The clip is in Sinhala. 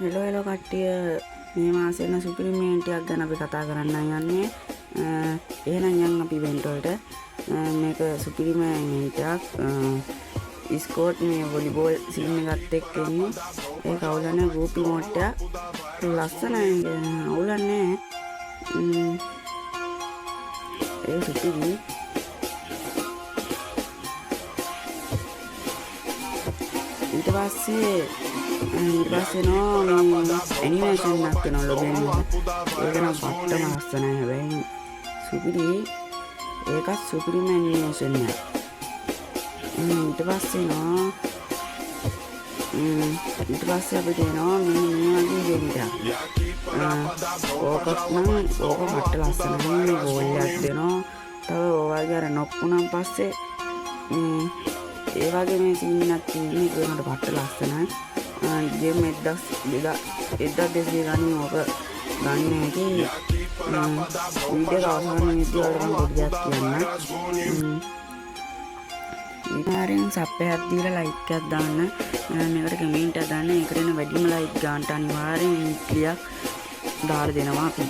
හෙලෝ හෙලෝ කට්ටිය, මේ මාසෙ එන සුපිරිම ඉවෙන්ට් එකක් ගැන අපි කතා කරන්න යන්නේ. එහෙනම් යන් අපි ඉවෙන්ට් වලට. මේක සුපිරිම ඉවෙන්ට් එකක්. ස්කෝට් මේ වොලිබෝල් සීන් එකත් එක්ක එන්නේ. ඒක අවුලන්නේ ගෲප් ඉමෝට් එකක්. ලස්සනයි, අවුලන්නේ. ඒ සුපිරි. ඊට පස්සේ එනවා මේ ඇනිමේෂන් එකක් එනවා, ලොබි ඇනිමේෂන්. ඒක නම් පට්ටම ලස්සනයි හැබැයි සුපිරි. ඒකත් සුපිරිම ඇනිමේෂන් එකක්. ඊට පස්සේ එනවා ඊට පස්සේ අපිට එනවා මෙන්න මේ වගේ ඉවෙන්ට් එකක්. ඕකත් නම් ඕක පට්ට ලස්සනයි. මේ බෝල් එකක් දෙනවා. තව ඔය වගේ අර නොක් වුණාන් පස්සේ මේ ඒ වගේ මේ සීන් එකක් තියෙන එක මට පට්ට ලස්සනයි. ජෙම් 1200 ගානින් ඕක ගන්න හැකි. වීඩියෝ එක අවසාන වෙද්දී ඔයාලට මම පොඩි දෙයක් කියන්නම්. අනිවාර්යෙන් සබ් එකක් දීලා ලයික් එකක් දාන්න. මේකට කමෙන්ට් එකක් දාන්න. ඒකට එන වැඩිම ලයික් ගන්නට අනිවාර්යෙන් ඉන්ට්ලියක් දාලා දෙනවා අපි.